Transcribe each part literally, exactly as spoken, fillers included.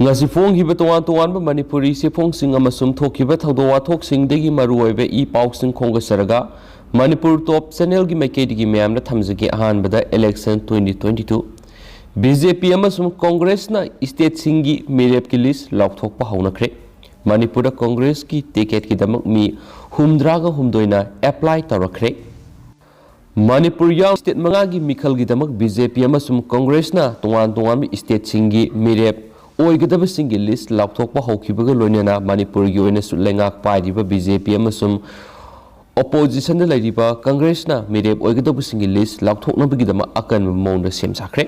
ꯉꯁꯤ ꯐꯣꯡꯈꯤꯕ ꯇꯣꯉꯥꯟ ꯇꯣꯉꯥꯟꯕ ꯃꯅꯤꯄꯨꯔꯤ ꯆꯦꯐꯣꯡꯁꯤꯡ ꯑꯃꯁꯨꯡ ꯊꯣꯛꯈꯤꯕ ꯊꯧꯗꯣꯛ ꯋꯥꯊꯣꯛꯁꯤꯡꯗꯒꯤ ꯃꯔꯨꯑꯣꯏꯕ ꯏ ꯄꯥꯎꯁꯤꯡ ꯈꯣꯝꯒꯠꯆꯔꯒ ꯃꯅꯤꯄꯨꯔ ꯇꯣꯞ ꯆꯦꯅꯦꯜꯒꯤ ꯃꯥꯏꯀꯩꯗꯒꯤ ꯃꯌꯥꯝꯗ ꯊꯝꯖꯒꯦ꯫ ꯑꯍꯥꯟꯕꯗ election twenty twenty two, BJP ꯑꯃꯁꯨꯡ ꯀꯣꯡꯒ꯭ꯔꯦꯁꯅ ꯏꯁꯇꯦꯠꯁꯤꯡꯒꯤ ꯃꯤꯔꯦꯞꯀꯤ ꯂꯤꯁ ꯂꯥꯎꯊꯣꯛꯄ ꯍꯧꯅꯈ꯭ꯔꯦ꯫ ꯃꯅꯤꯄꯨꯔꯗ ꯀꯣꯡꯒ꯭ꯔꯦꯁꯀꯤ ꯇꯤꯀꯦꯠꯀꯤꯗꯃꯛ ꯃꯤ ꯍꯨꯝꯗ꯭ꯔꯥꯒ ꯍꯨꯝꯗꯣꯏꯅ ꯑꯦꯄ꯭ꯂꯥꯏ ꯇꯧꯔꯛꯈ꯭ꯔꯦ꯫ ꯃꯅꯤꯄꯨꯔ ꯌꯥꯎꯅ ꯁ꯭ꯇꯦꯠ ꯃꯉꯥꯒꯤ ꯃꯤꯈꯜꯒꯤꯗꯃꯛ BJP ꯑꯃꯁꯨꯡ ꯀꯣꯡꯒ꯭ꯔꯦꯁꯅ ꯇꯣꯉꯥꯟ ꯇꯣꯉꯥꯟꯕ ꯁ꯭ꯇꯦꯠꯁꯤꯡꯒꯤ ꯃꯤꯔꯦꯞ ꯑꯣꯏꯒꯗꯕꯁꯤꯡꯒꯤ ꯂꯤꯁ ꯂꯥꯎꯊꯣꯛꯄ ꯍꯧꯈꯤꯕꯒ ꯂꯣꯏꯅꯅ ꯃꯅꯤꯄꯨꯔꯒꯤ ꯑꯣꯏꯅꯁꯨ ꯂꯩꯉꯥꯛ ꯄꯥꯏꯔꯤꯕ BJP ꯑꯃꯁꯨꯡ ꯑꯣꯄꯣꯖꯤꯁꯟꯗ ꯂꯩꯔꯤꯕ ꯀꯪꯒ꯭ꯔꯦꯁꯅ ꯃꯤꯔꯦꯞ ꯑꯣꯏꯒꯗꯧꯕꯁꯤꯡꯒꯤ ꯂꯤꯁ ꯂꯥꯎꯊꯣꯛꯅꯕꯒꯤꯗꯃꯛ ꯑꯀꯟꯕ ꯃꯑꯣꯡꯗ ꯁꯦꯝ ꯁꯥꯈ꯭ꯔꯦ꯫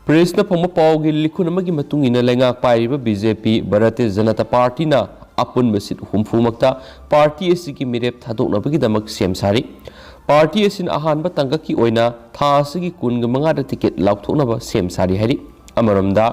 ꯄ꯭ꯔꯦꯁꯅ ꯐꯪꯕ ꯄꯥꯎꯒꯤ ꯂꯤꯈꯨꯟ ꯑꯃꯒꯤ ꯃꯇꯨꯡ ꯏꯟꯅ, ꯂꯩꯉꯥꯛ ꯄꯥꯏꯔꯤꯕ BJP, ꯚꯥꯔꯇꯤꯌ ꯖꯅꯇꯥ ꯄꯥꯔꯇꯤꯅ ꯑꯄꯨꯟꯕ ꯁꯤꯠ ꯍꯨꯝꯐꯨꯃꯛꯇ ꯄꯥꯔꯇꯤ ꯑꯁꯤꯒꯤ ꯃꯤꯔꯦꯞ ꯊꯥꯗꯣꯛꯅꯕꯒꯤꯗꯃꯛ ꯁꯦꯝ ꯁꯥꯔꯤ꯫ ꯄꯥꯔꯇꯤ ꯑꯁꯤꯅ ꯑꯍꯥꯟꯕ ꯇꯥꯡꯀꯛꯀꯤ ꯑꯣꯏꯅ ꯊꯥ ꯑꯁꯤꯒꯤ ꯀꯨꯟꯒ ꯃꯉꯥꯗ ꯇꯤꯀꯦꯠ ꯂꯥꯎꯊꯣꯛꯅꯕ ꯁꯦꯝ ꯁꯥꯔꯤ ꯍꯥꯏꯔꯤ꯫ ꯑꯃꯔꯣꯝꯗ,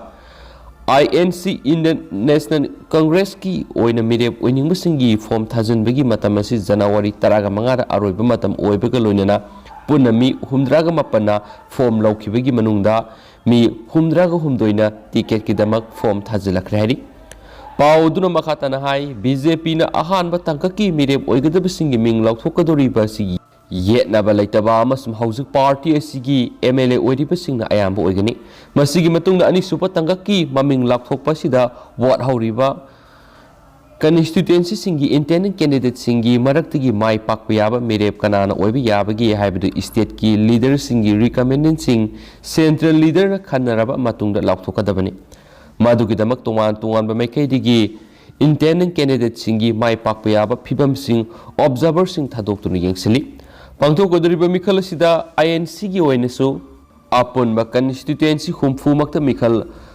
INC, Indian National Congressꯀꯤ ꯑꯣꯏꯅ ꯃꯤꯔꯦꯞ ꯑꯣꯏꯅꯤꯡꯕꯁꯤꯡꯒꯤ ꯐꯣꯔꯝ ꯊꯥꯖꯤꯟꯕꯒꯤ ꯃꯇꯝ ꯑꯁꯤ ꯖꯅꯋꯥꯔꯤ ꯇꯔꯥꯒ ꯃꯉꯥꯗ ꯑꯔꯣꯏꯕ ꯃꯇꯝ ꯑꯣꯏꯕꯒ ꯂꯣꯏꯅꯅ ꯄꯨꯟꯅ ꯃꯤ ꯍꯨꯝꯗ꯭ꯔꯥꯒ ꯃꯥꯄꯟꯅ ꯐꯣꯔꯝ ꯂꯧꯈꯤꯕꯒꯤ ꯃꯅꯨꯡꯗ ꯃꯤ ꯍꯨꯝꯗ꯭ꯔꯥꯒ ꯍꯨꯝꯗꯣꯏꯅ ꯇꯤꯀꯦꯠꯀꯤꯗꯃꯛ ꯐꯣꯔꯝ ꯊꯥꯖꯤꯜꯂꯛꯈ꯭ꯔꯦ ꯍꯥꯏꯔꯤ꯫ ꯄꯥꯎ ꯑꯗꯨꯅ ꯃꯈꯥ ꯇꯥꯅ ꯍꯥꯏ, BJPꯅ ꯑꯍꯥꯟꯕ ꯇꯥꯡꯀꯛꯀꯤ ꯃꯤꯔꯦꯞ ꯑꯣꯏꯒꯗꯕꯁꯤꯡꯒꯤ ꯃꯤꯡ ꯂꯥꯎꯊꯣꯛꯀꯗꯧꯔꯤꯕ ꯑꯁꯤ ꯌꯦꯠꯅꯕ ꯂꯩꯇꯕ ꯑꯃꯁꯨꯡ ꯍꯧꯖꯤꯛ ꯄꯥꯔꯇꯤ ꯑꯁꯤꯒꯤ MLA ꯑꯣꯏꯔꯤꯕꯁꯤꯡꯅ ꯑꯌꯥꯝꯕ ꯑꯣꯏꯒꯅꯤ꯫ ꯃꯁꯤꯒꯤ ꯃꯇꯨꯡꯗ ꯑꯅꯤꯁꯨꯕ ꯇꯥꯡꯀꯛꯀꯤ ꯃꯃꯤꯡ ꯂꯥꯎꯊꯣꯛꯄ ꯑꯁꯤꯗ ꯋꯥꯠꯍꯧꯔꯤꯕ ꯀꯟꯁꯇꯤꯇ꯭ꯋꯦꯟꯁꯤꯁꯤꯡꯒꯤ ꯏꯟꯇꯦꯟꯗꯦꯟ ꯀꯦꯟꯗꯤꯗꯦꯠꯁꯤꯡꯒꯤ ꯃꯔꯛꯇꯒꯤ ꯃꯥꯏ ꯄꯥꯛꯄ ꯌꯥꯕ ꯃꯤꯔꯦꯞ ꯀꯅꯥꯅ ꯑꯣꯏꯕ ꯌꯥꯕꯒꯦ ꯍꯥꯏꯕꯗꯨ ꯁ꯭ꯇꯦꯠꯀꯤ ꯂꯤꯗꯔꯁꯤꯡꯒꯤ ꯔꯤꯀꯃꯦꯟꯗꯦꯁꯟꯁꯤꯡ ꯁꯦꯟꯇ꯭ꯔꯦꯜ ꯂꯤꯗꯔꯅ ꯈꯟꯅꯔꯕ ꯃꯇꯨꯡꯗ ꯂꯥꯎꯊꯣꯛꯀꯗꯕꯅꯤ꯫ ꯃꯗꯨꯒꯤꯗꯃꯛ ꯇꯣꯉꯥꯟ ꯇꯣꯉꯥꯟꯕ ꯃꯥꯏꯀꯩꯗꯒꯤ ꯏꯟꯇꯦꯟꯗꯦꯟ ꯀꯦꯟꯗꯤꯗꯦꯠꯁꯤꯡꯒꯤ ꯃꯥꯏ ꯄꯥꯛꯄ ꯌꯥꯕ ꯐꯤꯕꯝꯁꯤꯡ ꯑꯣꯕꯖꯥꯔꯚꯔꯁꯤꯡ ꯊꯥꯗꯣꯛꯇꯨꯅ ꯌꯦꯡꯁꯤꯜꯂꯤ꯫ ꯄꯥꯡꯊꯣꯛꯀꯗꯧꯔꯤꯕ ꯃꯤꯈꯜ ꯑꯁꯤꯗ INCꯒꯤ ꯑꯣꯏꯅꯁꯨ ꯑꯄꯨꯟꯕ ꯀꯟꯁꯇꯤꯇ꯭ꯋꯦꯟꯁꯤ ꯍꯨꯝꯐꯨꯃꯛꯇ ꯃꯤꯈꯜ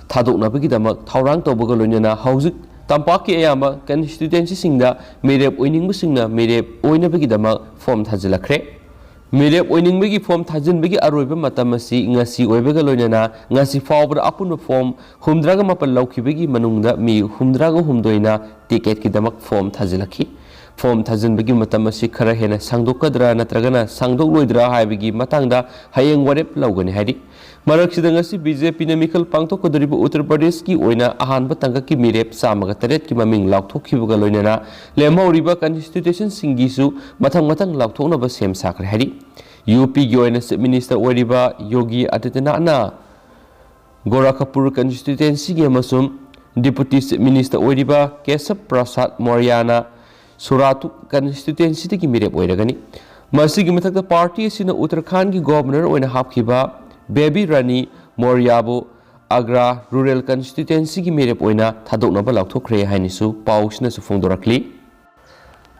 ꯊꯥꯗꯣꯛꯅꯕꯒꯤꯗꯃꯛ ꯊꯧꯔꯥꯡ ꯇꯧꯕꯒ ꯂꯣꯏꯅꯅ ꯍꯧꯖꯤꯛ ꯇꯝꯄꯥꯛꯀꯤ ꯑꯌꯥꯝꯕ ꯀꯟꯁꯇꯤꯇ꯭ꯋꯦꯟꯁꯤꯁꯤꯡꯗ ꯃꯤꯔꯦꯞ ꯑꯣꯏꯅꯤꯡꯕꯁꯤꯡꯅ ꯃꯤꯔꯦꯞ ꯑꯣꯏꯅꯕꯒꯤꯗꯃꯛ ꯐꯣꯔꯝ ꯊꯥꯖꯤꯜꯂꯛꯈ꯭ꯔꯦ꯫ ꯃꯤꯔꯦꯞ ꯑꯣꯏꯅꯤꯡꯕꯒꯤ ꯐꯣꯔꯝ ꯊꯥꯖꯤꯟꯕꯒꯤ ꯑꯔꯣꯏꯕ ꯃꯇꯝ ꯑꯁꯤ ꯉꯁꯤ ꯑꯣꯏꯕꯒ ꯂꯣꯏꯅꯅ ꯉꯁꯤ ꯐꯥꯎꯕꯗ ꯑꯄꯨꯟꯕ ꯐꯣꯔꯝ ꯍꯨꯝꯗ꯭ꯔꯥꯒ ꯃꯥꯄꯟ ꯂꯧꯈꯤꯕꯒꯤ ꯃꯅꯨꯡꯗ ꯃꯤ ꯍꯨꯝꯗ꯭ꯔꯥꯒ ꯍꯨꯝꯗꯣꯏꯅ ꯇꯤꯀꯦꯠꯀꯤꯗꯃꯛ ꯐꯣꯔꯝ ꯊꯥꯖꯤꯜꯂꯛꯈꯤ꯫ ꯐꯣꯔꯝ ꯊꯥꯖꯤꯟꯕꯒꯤ ꯃꯇꯝ ꯑꯁꯤ ꯈꯔ ꯍꯦꯟꯅ ꯁꯥꯡꯗꯣꯛꯀꯗ꯭ꯔꯥ ꯅꯠꯇ꯭ꯔꯒꯅ ꯁꯥꯡꯗꯣꯛꯂꯣꯏꯗ꯭ꯔꯥ ꯍꯥꯏꯕꯒꯤ ꯃꯇꯥꯡꯗ ꯍꯌꯦꯡ ꯋꯥꯔꯦꯞ ꯂꯧꯒꯅꯤ ꯍꯥꯏꯔꯤ꯫ ꯃꯔꯛꯁꯤꯗ ꯉꯁꯤ ꯕꯤ ꯖꯦ ꯄꯤꯅ ꯃꯤꯈꯜ ꯄꯥꯡꯊꯣꯛꯀꯗꯧꯔꯤꯕ ꯎꯠꯇꯔ ꯄ꯭ꯔꯗꯦꯁꯀꯤ ꯑꯣꯏꯅ ꯑꯍꯥꯟꯕ ꯇꯥꯡꯀꯛꯀꯤ ꯃꯤꯔꯦꯞ ꯆꯥꯝꯃꯒ ꯇꯔꯦꯠꯀꯤ ꯃꯃꯤꯡ ꯂꯥꯎꯊꯣꯛꯈꯤꯕꯒ ꯂꯣꯏꯅꯅ ꯂꯦꯝꯍꯧꯔꯤꯕ ꯀꯟꯁꯇꯤꯇ꯭ꯌꯨꯁꯟꯁꯤꯡꯒꯤꯁꯨ ꯃꯊꯪ ꯃꯊꯪ ꯂꯥꯎꯊꯣꯛꯅꯕ ꯁꯦꯝ ꯁꯥꯈ꯭ꯔꯦ ꯍꯥꯏꯔꯤ꯫ ꯌꯨ ꯄꯤꯒꯤ ꯑꯣꯏꯅ ꯆꯤꯐ ꯃꯤꯅꯤꯁꯇꯔ ꯑꯣꯏꯔꯤꯕ ꯌꯣꯒꯤ ꯑꯥꯗꯤꯇ꯭ꯌꯅꯥꯊꯅ ꯒꯣꯔꯈꯄꯨꯔ ꯀꯟꯁꯇꯤꯇ꯭ꯌꯨꯟꯁꯤꯒꯤ ꯑꯃꯁꯨꯡ ꯗꯤꯄꯨꯇꯤ ꯆꯤꯐ ꯃꯤꯅꯤꯁꯇꯔ ꯑꯣꯏꯔꯤꯕ ꯀꯦꯁꯕ ꯄ꯭ꯔꯁꯥꯗ ꯃꯧꯔꯤꯌꯥꯅ ꯁꯨꯔꯥꯇꯨ ꯀꯟꯁꯇꯤꯇ꯭ꯌꯨꯟꯁꯤꯗꯒꯤ ꯃꯤꯔꯦꯞ ꯑꯣꯏꯔꯒꯅꯤ꯫ ꯃꯁꯤꯒꯤ ꯃꯊꯛꯇ ꯄꯥꯔꯇꯤ ꯑꯁꯤꯅ ꯎꯠꯇꯔꯈꯥꯟꯒꯤ ꯒꯣꯚꯔꯅꯔ ꯑꯣꯏꯅ ꯍꯥꯞꯈꯤꯕ ꯕꯦꯕꯤ ꯔꯥꯅꯤ ꯃꯧꯔꯤꯌꯥꯕꯨ ꯑꯒ꯭ꯔꯥ ꯔꯨꯔꯦꯜ ꯀꯟꯁꯇꯤꯇ꯭ꯌꯨꯟꯁꯤꯒꯤ ꯃꯤꯔꯦꯞ ꯑꯣꯏꯅ ꯊꯥꯗꯣꯛꯅꯕ ꯂꯥꯎꯊꯣꯛꯈ꯭ꯔꯦ ꯍꯥꯏꯅꯁꯨ ꯄꯥꯎꯁꯤꯅꯁꯨ ꯐꯣꯡꯗꯣꯔꯛꯂꯤ꯫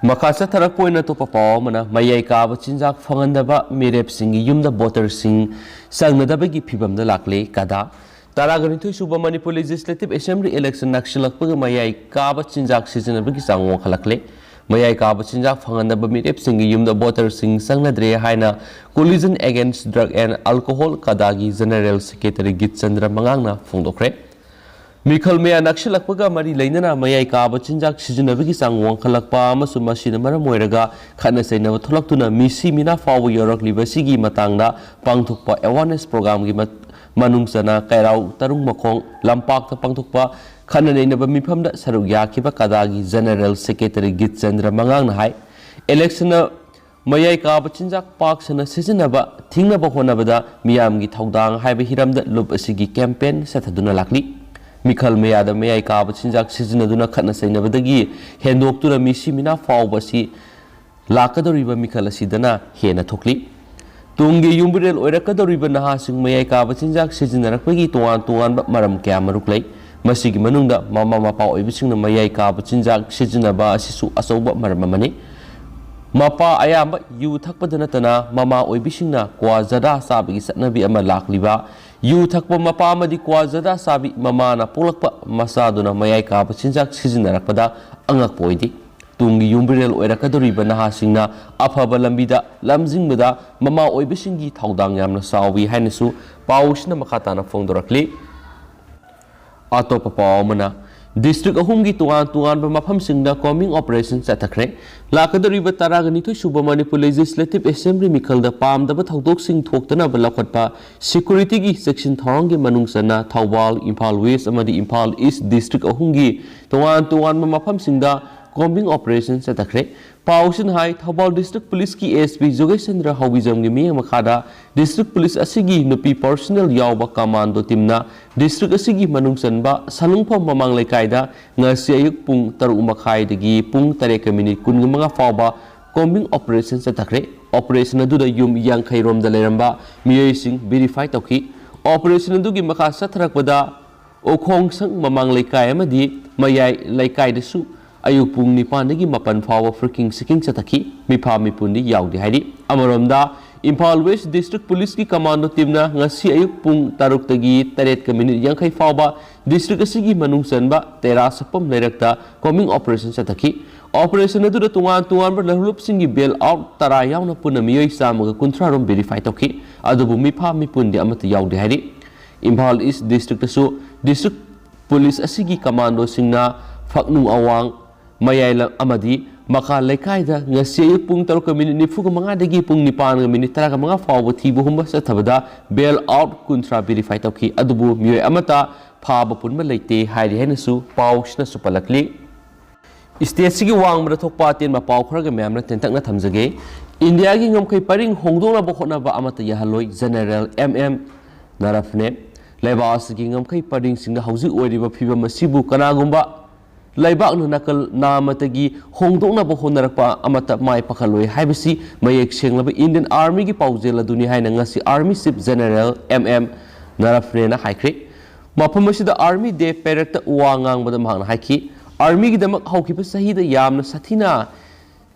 ꯃꯈꯥ ꯆꯠꯊꯔꯛꯄ ꯑꯣꯏꯅ ꯑꯇꯣꯞꯄ ꯄꯥꯎ ꯑꯃꯅ, ꯃꯌꯥꯏ ꯀꯥꯕ ꯆꯤꯟꯖꯥꯛ ꯐꯪꯍꯟꯗꯕ ꯃꯤꯔꯦꯞꯁꯤꯡꯒꯤ ꯌꯨꯝꯗ ꯚꯣꯇꯔꯁꯤꯡ ꯆꯪꯅꯗꯕꯒꯤ ꯐꯤꯕꯝꯗ ꯂꯥꯛꯂꯦ ꯀꯗꯥ꯫ ꯇꯔꯥꯒ ꯅꯤꯊꯣꯏ ꯁꯨꯕ ꯃꯅꯤꯄꯨꯔ ꯂꯦꯖꯤꯁꯂꯦꯇꯤꯚ ꯑꯦꯁꯦꯝꯕ꯭ꯂꯤ ꯏꯂꯦꯛꯁꯟ ꯅꯛꯁꯤꯜꯂꯛꯄꯒ ꯃꯌꯥꯏ ꯀꯥꯕ ꯆꯤꯟꯖꯥꯛ ꯁꯤꯖꯤꯟꯅꯕꯒꯤ ꯆꯥꯡ ꯋꯥꯡꯈꯠꯂꯛꯂꯦ꯫ ꯃꯌꯥꯏ ꯀꯥꯕ ꯆꯤꯟꯖꯥꯛ ꯐꯪꯍꯟꯗꯕ ꯃꯤꯔꯦꯞꯁꯤꯡꯒꯤ ꯌꯨꯝꯗ ꯚꯣꯇꯔꯁꯤꯡ ꯆꯪꯅꯗ꯭ꯔꯦ ꯍꯥꯏꯅ Coalition Against Drug and Alcohol ꯀꯗꯥꯒꯤ ꯖꯦꯅꯔꯦꯜ ꯁꯦꯀ꯭ꯔꯦꯇꯔꯤ ꯒꯤꯠꯆꯟꯗ꯭ꯔ ꯃꯉꯥꯡꯅ ꯐꯣꯡꯗꯣꯛꯈ꯭ꯔꯦ꯫ ꯃꯤꯈꯜ ꯃꯌꯥ ꯅꯛꯁꯤꯜꯂꯛꯄꯒ ꯃꯔꯤ ꯂꯩꯅꯅ ꯃꯌꯥꯏ ꯀꯥꯕ ꯆꯤꯟꯖꯥꯛ ꯁꯤꯖꯤꯟꯅꯕꯒꯤ ꯆꯥꯡ ꯋꯥꯡꯈꯠꯂꯛꯄ ꯑꯃꯁꯨꯡ ꯃꯁꯤꯅ ꯃꯔꯝ ꯑꯣꯏꯔꯒ ꯈꯠꯅ ꯆꯩꯅꯕ ꯊꯣꯛꯂꯛꯇꯨꯅ ꯃꯤꯁꯤ ꯃꯤꯅꯥ ꯐꯥꯎꯕ ꯌꯧꯔꯛꯂꯤꯕ ꯑꯁꯤꯒꯤ ꯃꯇꯥꯡꯗ ꯄꯥꯡꯊꯣꯛꯄ ꯑꯦꯋꯥꯔꯅꯦꯁ ꯄ꯭ꯔꯣꯒ꯭ꯔꯥꯝꯒꯤ ꯃ-, ꯃꯅꯨꯡ ꯆꯟꯅ ꯀꯩꯔꯥꯎ ꯇꯔꯨꯡ ꯃꯈꯣꯡ ꯂꯝꯄꯥꯛꯇ ꯄꯥꯡꯊꯣꯛꯄ ꯈꯠꯅ ꯅꯩꯅꯕ ꯃꯤꯐꯝꯗ ꯁꯔꯨꯛ ꯌꯥꯈꯤꯕ ꯀꯗꯥꯒꯤ ꯖꯦꯅꯔꯦꯜ ꯁꯦꯀ꯭ꯔꯦꯇꯔꯤ ꯒꯤꯠꯆꯟꯗ꯭ꯔ ꯃꯉꯥꯡꯅ ꯍꯥꯏ, ꯏꯂꯦꯛꯁꯟꯅ ꯃꯌꯥꯏ ꯀꯥꯕ ꯆꯤꯟꯖꯥꯛ ꯄꯥꯛ ꯁꯟꯅ ꯁꯤꯖꯤꯟꯅꯕ ꯊꯤꯡꯅꯕ ꯍꯣꯠꯅꯕꯗ ꯃꯤꯌꯥꯝꯒꯤ ꯊꯧꯗꯥꯡ ꯍꯥꯏꯕ ꯍꯤꯔꯝꯗ ꯂꯨꯞ ꯑꯁꯤꯒꯤ ꯀꯦꯝꯄꯦꯟ ꯆꯠꯊꯗꯨꯅ ꯂꯥꯛꯂꯤ꯫ ꯃꯤꯈꯜ ꯃꯌꯥꯗ ꯃꯌꯥꯏ ꯀꯥꯕ ꯆꯤꯟꯖꯥꯛ ꯁꯤꯖꯤꯟꯅꯗꯨꯅ ꯈꯠꯅ ꯆꯩꯅꯕꯗꯒꯤ ꯍꯦꯟꯗꯣꯛꯇꯨꯅ ꯃꯤꯁꯤ ꯃꯤꯅꯥ ꯐꯥꯎꯕ ꯑꯁꯤ ꯂꯥꯛꯀꯗꯧꯔꯤꯕ ꯃꯤꯈꯜ ꯑꯁꯤꯗꯅ ꯍꯦꯟꯅ ꯊꯣꯛꯂꯤ꯫ ꯇꯨꯡꯒꯤ ꯌꯨꯝꯕꯤꯔꯦꯜ ꯑꯣꯏꯔꯛꯀꯗꯧꯔꯤꯕ ꯅꯍꯥꯁꯤꯡ ꯃꯌꯥꯏ ꯀꯥꯕ ꯆꯤꯟꯖꯥꯛ ꯁꯤꯖꯤꯟꯅꯔꯛꯄꯒꯤ ꯇꯣꯉꯥꯟ ꯇꯣꯉꯥꯟꯕ ꯃꯔꯝ ꯀꯌꯥ ꯃꯔꯨꯛ ꯂꯩ꯫ ꯃꯁꯤꯒꯤ ꯃꯅꯨꯡꯗ ꯃꯃꯥ ꯃꯄꯥ ꯑꯣꯏꯕꯁꯤꯡꯅ ꯃꯌꯥꯏ ꯀꯥꯕ ꯆꯤꯟꯖꯥꯛ ꯁꯤꯖꯤꯟꯅꯕ ꯑꯁꯤꯁꯨ ꯑꯆꯧꯕ ꯃꯔꯝ ꯑꯃꯅꯤ꯫ ꯃꯄꯥ ꯑꯌꯥꯝꯕ ꯌꯨ ꯊꯛꯄꯗ ꯅꯠꯇꯅ ꯃꯃꯥ ꯑꯣꯏꯕꯤꯁꯤꯡꯅ ꯀ꯭ꯋꯥ ꯖꯔꯗꯥ ꯆꯥꯕꯒꯤ ꯆꯠꯅꯕꯤ ꯑꯃ ꯂꯥꯛꯂꯤꯕ, ꯌꯨ ꯊꯛꯄ ꯃꯄꯥ ꯑꯃꯗꯤ ꯀ꯭ꯋꯥ ꯖꯔꯗꯥ ꯆꯥꯕꯤ ꯃꯃꯥꯅ ꯄꯣꯛꯂꯛꯄ ꯃꯆꯥꯗꯨꯅ ꯃꯌꯥꯏ ꯀꯥꯕ ꯆꯤꯟꯖꯥꯛ ꯁꯤꯖꯤꯟꯅꯔꯛꯄꯗ ꯑꯉꯛꯄ ꯑꯣꯏꯗꯦ꯫ ꯇꯨꯡꯒꯤ ꯌꯨꯝꯕꯤꯔꯦꯜ ꯑꯣꯏꯔꯛꯀꯗꯧꯔꯤꯕ ꯅꯍꯥꯁꯤꯡꯅ ꯑꯐꯕ ꯂꯝꯕꯤꯗ ꯂꯝꯖꯤꯡꯕꯗ ꯃꯃꯥ ꯑꯣꯏꯕꯁꯤꯡꯒꯤ ꯊꯧꯗꯥꯡ ꯌꯥꯝꯅ ꯆꯥꯎꯏ ꯍꯥꯏꯅꯁꯨ ꯄꯥꯎꯁꯤꯅ ꯃꯈꯥ ꯇꯥꯅ ꯐꯣꯡꯗꯣꯔꯛꯂꯤ꯫ ꯑꯇꯣꯞꯄ ꯄꯥꯎ ꯑꯃꯅ, ꯗꯤꯁꯇ꯭ꯔꯤꯛ ꯑꯍꯨꯝꯒꯤ ꯇꯣꯉꯥꯟ ꯇꯣꯉꯥꯟꯕ ꯃꯐꯝꯁꯤꯡꯗ ꯀꯣꯝꯕꯤꯡ ꯑꯣꯄꯔꯦꯁꯟ ꯆꯠꯊꯈ꯭ꯔꯦ꯫ ꯂꯥꯛꯀꯗꯧꯔꯤꯕ ꯇꯔꯥꯒ ꯅꯤꯊꯣꯏ ꯁꯨꯕ ꯃꯅꯤꯄꯨꯔ ꯂꯦꯖꯤꯁꯂꯦꯇꯤꯚ ꯑꯦꯁꯦꯝꯕ꯭ꯂꯤ ꯃꯤꯈꯜꯗ ꯄꯥꯝꯗꯕ ꯊꯧꯗꯣꯛꯁꯤꯡ ꯊꯣꯛꯇꯅꯕ ꯂꯧꯈꯠꯄ ꯁꯦꯀ꯭ꯌꯨꯔꯤꯇꯤꯒꯤ ꯆꯦꯛꯁꯤꯟ ꯊꯧꯔꯥꯡꯒꯤ ꯃꯅꯨꯡ ꯆꯟꯅ ꯊꯧꯕꯥꯜ, ꯏꯝꯐꯥꯜ ꯋꯦꯁ ꯑꯃꯗꯤ ꯏꯝꯐꯥꯜ ꯏꯁ ꯗꯤꯁꯇ꯭ꯔꯤꯛ ꯑꯍꯨꯝꯒꯤ ꯇꯣꯉꯥꯟ ꯇꯣꯉꯥꯟꯕ ꯃꯐꯝꯁꯤꯡꯗ ꯀꯣꯝꯕꯤꯡ ꯑꯣꯄꯔꯦꯁꯟ ꯆꯠꯊꯈ꯭ꯔꯦ꯫ ꯄꯥꯎꯁꯤꯅ ꯍꯥꯏ, ꯊꯧꯕꯥꯜ ꯗꯤꯁꯇ꯭ꯔꯤꯛ ꯄꯨꯂꯤꯁꯀꯤ ꯑꯦꯁ ꯄꯤ ꯖꯣꯒꯦꯁ ꯆꯟꯗ꯭ꯔ ꯍꯥꯎꯕꯤꯖꯝꯒꯤ ꯃꯤꯠꯌꯦꯡ ꯃꯈꯥꯗ ꯗꯤꯁꯇ꯭ꯔꯤꯛ ꯄꯨꯂꯤꯁ ꯑꯁꯤꯒꯤ ꯅꯨꯄꯤ ꯄꯔꯁꯣꯅꯦꯜ ꯌꯥꯎꯕ ꯀꯃꯥꯟꯗꯣ ꯇꯤꯝꯅ ꯗꯤꯁꯇ꯭ꯔꯤꯛ ꯑꯁꯤꯒꯤ ꯃꯅꯨꯡ ꯆꯟꯕ ꯁꯂꯨꯡꯐꯝ ꯃꯃꯥꯡ ꯂꯩꯀꯥꯏꯗ ꯉꯁꯤ ꯑꯌꯨꯛ ꯄꯨꯡ ꯇꯔꯨꯛ ꯃꯈꯥꯏꯗꯒꯤ ꯄꯨꯡ ꯇꯔꯦꯠꯀ ꯃꯤꯅꯤꯠ ꯀꯨꯟꯃꯉꯥ ꯐꯥꯎꯕ ꯀꯣꯝꯕꯤꯡ ꯑꯣꯄꯔꯦꯁꯟ ꯆꯠꯊꯈ꯭ꯔꯦ꯫ ꯑꯣꯄꯔꯦꯁꯟ ꯑꯗꯨꯗ ꯌꯨꯝ ꯌꯥꯡꯈꯩ ꯔꯣꯝꯗ ꯂꯩꯔꯝꯕ ꯃꯤꯑꯣꯏꯁꯤꯡ ꯚꯦꯔꯤꯐꯥꯏ ꯇꯧꯈꯤ꯫ ꯑꯣꯄꯔꯦꯁꯟ ꯑꯗꯨꯒꯤ ꯃꯈꯥ ꯆꯠꯊꯔꯛꯄꯗ ꯎꯈꯣꯡꯁꯪ ꯃꯃꯥꯡ ꯂꯩꯀꯥꯏ ꯑꯃꯗꯤ ꯃꯌꯥꯏ ꯂꯩꯀꯥꯏꯗꯁꯨ ꯑꯌꯨꯛ ꯄꯨꯡ ꯅꯤꯄꯥꯟꯗꯒꯤ ꯃꯥꯄꯟ ꯐꯥꯎꯕ ꯐ꯭ꯔꯤꯀꯤꯡ ꯁꯤꯀꯤꯡ ꯆꯠꯊꯈꯤ꯫ ꯃꯤꯐꯥ ꯃꯤꯄꯨꯟꯗꯤ ꯌꯥꯎꯗꯦ ꯍꯥꯏꯔꯤ꯫ ꯑꯃꯔꯣꯝꯗ, ꯏꯝꯐꯥꯜ ꯋꯦꯁ ꯗꯤꯁꯇ꯭ꯔꯤꯛ ꯄꯨꯂꯤꯁꯀꯤ ꯀꯃꯥꯟꯗꯣ ꯇꯤꯝꯅ ꯉꯁꯤ ꯑꯌꯨꯛ ꯄꯨꯡ ꯇꯔꯨꯛꯇꯒꯤ ꯇꯔꯦꯠꯀ ꯃꯤꯅꯤꯠ ꯌꯥꯡꯈꯩ ꯐꯥꯎꯕ ꯗꯤꯁꯇ꯭ꯔꯤꯛ ꯑꯁꯤꯒꯤ ꯃꯅꯨꯡ ꯆꯟꯕ ꯇꯦꯔꯥ ꯁꯛꯄꯝ ꯂꯩꯔꯛꯇ ꯀꯣꯝꯕꯤꯡ ꯑꯣꯄꯔꯦꯁꯟ ꯆꯠꯊꯈꯤ꯫ ꯑꯣꯄꯔꯦꯁꯟ ꯑꯗꯨꯗ ꯇꯣꯉꯥꯟ ꯇꯣꯉꯥꯟꯕ ꯂꯨꯞꯁꯤꯡꯒꯤ ꯕꯦꯜ ꯑꯥꯎꯠ ꯇꯔꯥ ꯌꯥꯎꯅ ꯄꯨꯟꯅ ꯃꯤꯑꯣꯏ ꯆꯥꯝꯃꯒ ꯀꯨꯟꯊ꯭ꯔꯥ ꯔꯣꯝ ꯚꯦꯔꯤꯐꯥꯏ ꯇꯧꯈꯤ꯫ ꯑꯗꯨꯕꯨ ꯃꯤꯐꯥ ꯃꯤꯄꯨꯟꯗꯤ ꯑꯃꯠꯇ ꯌꯥꯎꯗꯦ ꯍꯥꯏꯔꯤ꯫ ꯏꯝꯐꯥꯜ ꯏꯁ ꯗꯤꯁꯇ꯭ꯔꯤꯛꯇꯁꯨ ꯗꯤꯁꯇ꯭ꯔꯤꯛ ꯄꯨꯂꯤꯁ ꯑꯁꯤꯒꯤ ꯀꯃꯥꯟꯗꯣꯁꯤꯡꯅ ꯐꯛꯅꯨꯡ ꯑꯋꯥꯡ, ꯃꯌꯥꯏ ꯂꯝ ꯑꯃꯗꯤ ꯃꯈꯥ ꯂꯩꯀꯥꯏꯗ ꯉꯁꯤ ꯑꯌꯨꯛ ꯄꯨꯡ ꯇꯔꯨꯛꯀ ꯃꯤꯅꯤꯠ ꯅꯤꯐꯨꯒ ꯃꯉꯥꯗꯒꯤ ꯄꯨꯡ ꯅꯤꯄꯥꯟꯒ ꯃꯤꯅꯤꯠ ꯇꯔꯥꯒ ꯃꯉꯥ ꯐꯥꯎꯕ ꯊꯤꯕ ꯍꯨꯝꯕ ꯆꯠꯊꯕꯗ ꯕꯦꯜ ꯑꯥꯎꯠ ꯀꯨꯟꯊ꯭ꯔꯥ ꯚꯦꯔꯤꯐꯥꯏ ꯇꯧꯈꯤ꯫ ꯑꯗꯨꯕꯨ ꯃꯤꯑꯣꯏ ꯑꯃꯠꯇ ꯐꯥꯕ ꯄꯨꯟꯕ ꯂꯩꯇꯦ ꯍꯥꯏꯔꯤ ꯍꯥꯏꯅꯁꯨ ꯄꯥꯎꯁꯤꯅꯁꯨ ꯄꯜꯂꯛꯂꯤ꯫ ꯁ꯭ꯇꯦꯠꯁꯤꯒꯤ ꯋꯥꯡꯃꯗ ꯊꯣꯛꯄ ꯑꯇꯦꯟꯕ ꯄꯥꯎ ꯈꯔꯒ ꯃꯌꯥꯝꯅ ꯇꯦꯟꯇꯛꯅ ꯊꯝꯖꯒꯦ꯫ ꯏꯟꯗꯤꯌꯥꯒꯤ ꯉꯝꯈꯩ ꯄꯔꯤꯡ ꯍꯣꯡꯗꯣꯛꯅꯕ ꯍꯣꯠꯅꯕ ꯑꯃꯠꯇ ꯌꯥꯍꯜꯂꯣꯏ, ꯖꯦꯅꯔꯦꯜ ꯑꯦꯝ ꯑꯦꯝ ꯅꯔꯐꯅꯦ꯫ ꯂꯩꯕꯥꯛ ꯑꯁꯤꯒꯤ ꯉꯝꯈꯩ ꯄꯔꯤꯡꯁꯤꯡꯗ ꯍꯧꯖꯤꯛ ꯑꯣꯏꯔꯤꯕ ꯐꯤꯕꯝ ꯑꯁꯤꯕꯨ ꯀꯅꯥꯒꯨꯝꯕ ꯂꯩꯕꯥꯛꯅ ꯅꯥꯀꯜ ꯅꯥꯃꯇꯒꯤ ꯍꯣꯡꯗꯣꯛꯅꯕ ꯍꯣꯠꯅꯔꯛꯄ ꯑꯃꯠꯇ ꯃꯥꯏ ꯄꯥꯛꯍꯜꯂꯣꯏ ꯍꯥꯏꯕꯁꯤ ꯃꯌꯦꯛ ꯁꯦꯡꯂꯕ ꯏꯟꯗꯤꯌꯟ ꯑꯥꯔꯃꯤꯒꯤ ꯄꯥꯎꯖꯦꯜ ꯑꯗꯨꯅꯤ ꯍꯥꯏꯅ ꯉꯁꯤ army chief general M M ꯅꯔꯐꯅꯦꯅ ꯍꯥꯏꯈ꯭ꯔꯦ꯫ ꯃꯐꯝ ꯑꯁꯤꯗ ꯑꯥꯔꯃꯤ ꯗꯦ ꯄꯦꯔꯦꯗꯇ ꯋꯥ ꯉꯥꯡꯕꯗ ꯃꯍꯥꯛꯅ ꯍꯥꯏꯈꯤ, ꯑꯥꯔꯃꯤꯒꯤꯗꯃꯛ ꯍꯧꯈꯤꯕ ꯆꯍꯤꯗ ꯌꯥꯝꯅ ꯁꯥꯊꯤꯅ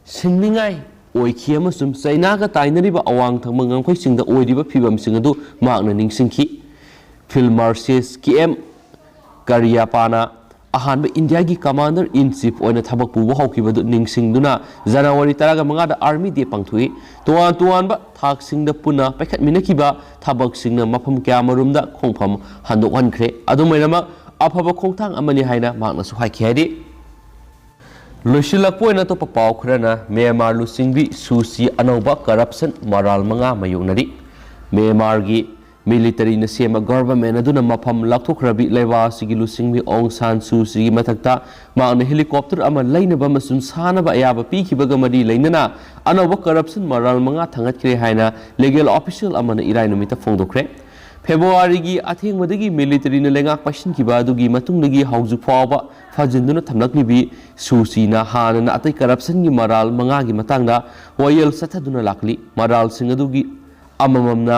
ꯁꯤꯡꯅꯤꯡꯉꯥꯏ ꯑꯣꯏꯈꯤ ꯑꯃꯁꯨꯡ ꯆꯩꯅꯥꯒ ꯇꯥꯏꯅꯔꯤꯕ ꯑꯋꯥꯡ ꯊꯪꯕ ꯉꯝꯈꯩꯁꯤꯡꯗ ꯑꯣꯏꯔꯤꯕ ꯐꯤꯕꯝꯁꯤꯡ ꯑꯗꯨ ꯃꯍꯥꯛꯅ ꯅꯤꯡꯁꯤꯡꯈꯤ꯫ ꯐꯤꯜꯗ ꯃꯥꯔꯁꯦꯜ ꯀꯦ ꯑꯦꯝ ꯀꯔꯤꯌꯥꯄꯥꯅ ꯑꯍꯥꯟꯕ ꯏꯟꯗꯤꯌꯥꯒꯤ ꯀꯃꯥꯟꯗꯔ ꯏꯟ ꯆꯤꯐ ꯑꯣꯏꯅ ꯊꯕꯛ ꯄꯨꯕ ꯍꯧꯈꯤꯕꯗꯨ ꯅꯤꯡꯁꯤꯡꯗꯨꯅ, ꯖꯅꯋꯥꯔꯤ ꯇꯔꯥꯃꯉꯥꯗ ꯑꯥꯔꯃꯤ ꯗꯦ ꯄꯥꯡꯊꯣꯛꯏ꯫ ꯇꯣꯉꯥꯟ ꯇꯣꯉꯥꯟꯕ ꯊꯥꯛꯁꯤꯡꯗ ꯄꯨꯟꯅ ꯄꯥꯏꯈꯠꯃꯤꯟꯅꯈꯤꯕ ꯊꯕꯛꯁꯤꯡꯅ ꯃꯐꯝ ꯀꯌꯥꯃꯔꯨꯝꯗ ꯈꯣꯡꯐꯝ ꯍꯟꯗꯣꯛꯍꯟꯈ꯭ꯔꯦ꯫ ꯑꯗꯨꯝ ꯑꯣꯏꯅꯃꯛ, ꯑꯐꯕ ꯈꯣꯡꯊꯥꯡ ꯑꯃꯅꯤ ꯍꯥꯏꯅ ꯃꯍꯥꯛꯅꯁꯨ ꯍꯥꯏꯈꯤ ꯍꯥꯏꯔꯤ꯫ ꯂꯣꯏꯁꯤꯜꯂꯛꯄ ꯑꯣꯏꯅ ꯑꯇꯣꯞꯄ ꯄꯥꯎ ꯈꯔꯅ, ꯃ꯭ꯌꯥꯟꯃꯥꯔ ꯂꯨꯆꯤꯡꯕꯤ ꯁꯨ ꯆꯤ ꯑꯅꯧꯕ ꯀꯔꯞꯁꯟ ꯃꯔꯥꯜ ꯃꯉꯥ ꯃꯥꯌꯣꯛꯅꯔꯤ꯫ ꯃ꯭ꯌꯥꯟꯃꯥꯔꯒꯤ ꯃꯤꯂꯤꯇꯔꯤꯅ ꯁꯦꯝꯕ ꯒꯚꯔꯟꯃꯦꯟ ꯑꯗꯨꯅ ꯃꯐꯝ ꯂꯥꯞꯊꯣꯛꯈ꯭ꯔꯕꯤ ꯂꯩꯕꯥꯛ ꯑꯁꯤꯒꯤ ꯂꯨꯆꯤꯡꯕꯤ ꯑꯣꯡ ꯁꯥꯟ ꯁꯨ ꯆꯤꯒꯤ ꯃꯊꯛꯇ ꯃꯍꯥꯛꯅ ꯍꯦꯂꯤꯀꯣꯞꯇꯔ ꯑꯃ ꯂꯩꯅꯕ ꯑꯃꯁꯨꯡ ꯁꯥꯅꯕ ꯑꯌꯥꯕ ꯄꯤꯈꯤꯕꯒ ꯃꯔꯤ ꯂꯩꯅꯅ ꯑꯅꯧꯕ ꯀꯔꯞꯁꯟ ꯃꯔꯥꯜ ꯃꯉꯥ ꯊꯥꯡꯒꯠꯈ꯭ꯔꯦ ꯍꯥꯏꯅ ꯂꯤꯒꯦꯜ ꯑꯣꯐꯤꯁꯤꯌꯦꯜ ꯑꯃꯅ ꯏꯔꯥꯏ ꯅꯨꯃꯤꯠꯇ ꯐꯣꯡꯗꯣꯛꯈ꯭ꯔꯦ꯫ ꯐꯦꯕ꯭ꯔꯨꯋꯥꯔꯤꯒꯤ ꯑꯊꯦꯡꯕꯗꯒꯤ ꯃꯤꯂꯤꯇꯔꯤꯅ ꯂꯩꯉꯥꯛ ꯄꯥꯏꯁꯤꯟꯈꯤꯕ ꯑꯗꯨꯒꯤ ꯃꯇꯨꯡꯗꯒꯤ ꯍꯧꯖꯤꯛ ꯐꯥꯎꯕ ꯐꯥꯖꯤꯟꯗꯨꯅ ꯊꯝꯂꯛꯂꯤꯕꯤ ꯁꯨ ꯆꯤꯅ ꯍꯥꯟꯅꯅ ꯑꯇꯩ ꯀꯔꯞꯁꯟꯒꯤ ꯃꯔꯥꯜ ꯃꯉꯥꯒꯤ ꯃꯇꯥꯡꯗ ꯋꯥꯌꯦꯜ ꯆꯠꯊꯗꯨꯅ ꯂꯥꯛꯂꯤ꯫ ꯃꯔꯥꯜꯁꯤꯡ ꯑꯗꯨꯒꯤ ꯑꯃꯃꯝꯅ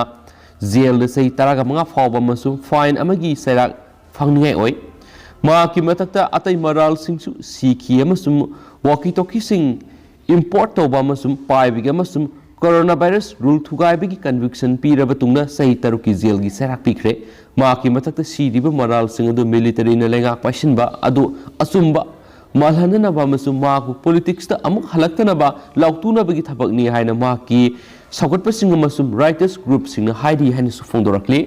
ꯖꯦꯜꯗ ꯆꯍꯤ ꯇꯔꯥꯃꯉꯥ ꯐꯥꯎꯕ ꯑꯃꯁꯨꯡ ꯐꯥꯏꯟ ꯑꯃꯒꯤ ꯆꯩꯔꯥꯛ ꯐꯪꯅꯤꯡꯉꯥꯏ ꯑꯣꯏ꯫ ꯃꯍꯥꯛꯀꯤ ꯃꯊꯛꯇ ꯑꯇꯩ ꯃꯔꯥꯜꯁꯤꯡꯁꯨ ꯁꯤꯈꯤ ꯑꯃꯁꯨꯡ ꯋꯥꯀꯤ ꯇꯣꯀꯤꯁꯤꯡ ꯏꯝꯄꯣꯔꯠ ꯇꯧꯕ ꯑꯃꯁꯨꯡ ꯄꯥꯏꯕꯒꯤ ꯑꯃꯁꯨꯡ ꯀꯣꯔꯣꯅꯥ ꯚꯥꯏꯔꯁ ꯔꯨꯜ ꯊꯨꯒꯥꯏꯕꯒꯤ ꯀꯟꯚꯤꯛꯁꯟ ꯄꯤꯔꯕ ꯇꯨꯡꯗ ꯆꯍꯤ ꯇꯔꯨꯛꯀꯤ ꯖꯦꯜꯒꯤ ꯆꯩꯔꯥꯛ ꯄꯤꯈ꯭ꯔꯦ꯫ ꯃꯍꯥꯛꯀꯤ ꯃꯊꯛꯇ ꯁꯤꯔꯤꯕ ꯃꯔꯥꯜꯁꯤꯡ ꯑꯗꯨ ꯃꯤꯂꯤꯇꯔꯤꯅ ꯂꯩꯉꯥꯛ ꯄꯥꯏꯁꯤꯟꯕ ꯑꯗꯨ ꯑꯆꯨꯝꯕ ꯃꯥꯜꯍꯟꯅꯅꯕ ꯑꯃꯁꯨꯡ ꯃꯍꯥꯛꯄꯨ ꯄꯣꯂꯤꯇꯤꯛꯁꯇ ꯑꯃꯨꯛ ꯍꯜꯂꯛꯇꯅꯕ ꯂꯥꯎꯊꯣꯛꯅꯕꯒꯤ ꯊꯕꯛꯅꯤ ꯍꯥꯏꯅ ꯃꯍꯥꯛꯀꯤ ꯁꯧꯒꯠꯄꯁꯤꯡ ꯑꯃꯁꯨꯡ ꯔꯥꯏꯇꯔꯁ ꯒ꯭ꯔꯨꯞꯁꯤꯡꯅ ꯍꯥꯏꯔꯤ ꯍꯥꯏꯅꯁꯨ ꯐꯣꯡꯗꯣꯔꯛꯂꯤ꯫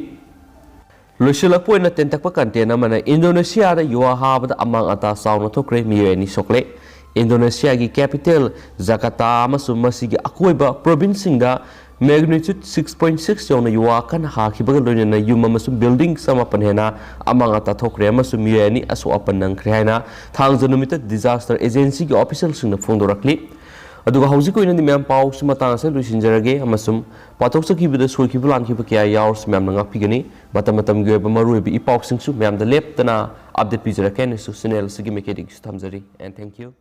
ꯂꯣꯏꯁꯤꯜꯂꯛꯄ ꯑꯣꯏꯅ ꯇꯦꯟꯇꯛꯄ ꯀꯟꯇꯦꯟ ꯑꯃꯅ, ꯏꯟꯗꯣꯅꯦꯁꯤꯌꯥꯗ ꯌꯨꯍꯥ ꯍꯥꯕꯗ ꯑꯃꯥꯡ ꯑꯇꯥ ꯆꯥꯎꯅ ꯊꯣꯛꯈ꯭ꯔꯦ, ꯃꯤꯑꯣꯏ ꯑꯅꯤ ꯁꯣꯛꯂꯦ꯫ ꯏꯟꯗꯣꯅꯦꯁꯤꯌꯥꯒꯤ ꯀꯦꯄꯤꯇꯦꯜ ꯖꯀꯥꯇꯥ ꯑꯃꯁꯨꯡ ꯃꯁꯤꯒꯤ ꯑꯀꯣꯏꯕ ꯄ꯭ꯔꯣꯚꯤꯟꯁꯁꯤꯡꯗ magnitude six point six ꯌꯧꯅ ꯌꯨꯍꯥ ꯀꯟꯅ ꯍꯥꯈꯤꯕꯒ ꯂꯣꯏꯅꯅ ꯌꯨꯝ ꯑꯃꯁꯨꯡ ꯕꯤꯜꯗꯤꯡ ꯆꯃꯥꯄꯟ ꯍꯦꯟꯅ ꯑꯃꯥꯡ ꯑꯇꯥ ꯊꯣꯛꯈ꯭ꯔꯦ ꯑꯃꯁꯨꯡ ꯃꯤꯑꯣꯏ ꯑꯅꯤ ꯑꯁꯣꯛ ꯑꯄꯟ ꯅꯪꯈ꯭ꯔꯦ ꯍꯥꯏꯅ ꯊꯥꯡꯖ ꯅꯨꯃꯤꯠꯇ ꯗꯤꯖꯥꯁꯇꯔ ꯑꯦꯖꯦꯟꯁꯤꯒꯤ ꯑꯣꯐꯤꯁꯤꯌꯦꯜꯁꯤꯡꯅ ꯐꯣꯡꯗꯣꯔꯛꯂꯤ꯫ ꯑꯗꯨꯒ ꯍꯧꯖꯤꯛꯀꯤ ꯑꯣꯏꯅꯗꯤ ꯃꯌꯥꯝ ꯄꯥꯎꯁꯤ ꯃꯇꯥꯡ ꯑꯁꯤꯗ ꯂꯣꯏꯁꯤꯟꯖꯔꯒꯦ ꯑꯃꯁꯨꯡ ꯄꯥꯊꯣꯛꯆꯈꯤꯕꯗ ꯁꯣꯏꯈꯤꯕ ꯂꯥꯟꯈꯤꯕ ꯀꯌꯥ ꯌꯥꯎꯔꯁꯨ ꯃꯌꯥꯝꯅ ꯉꯥꯛꯄꯤꯒꯅꯤ꯫ ꯃꯇꯝ ꯃꯇꯝꯒꯤ ꯑꯣꯏꯕ ꯃꯔꯨꯑꯣꯏꯕ ꯏ ꯄꯥꯎꯁꯤꯡꯁꯨ ꯃꯌꯥꯝꯗ ꯂꯦꯞꯇꯅ ꯑꯞꯗꯦꯠ ꯄꯤꯖꯔꯛꯀꯦ ꯍꯥꯏꯅꯁꯨ ꯆꯦꯅꯦꯜ ꯑꯁꯤꯒꯤ ꯃꯥꯏꯀꯩꯗꯒꯤꯁꯨ ꯊꯝꯖꯔꯤ꯫ And thank you.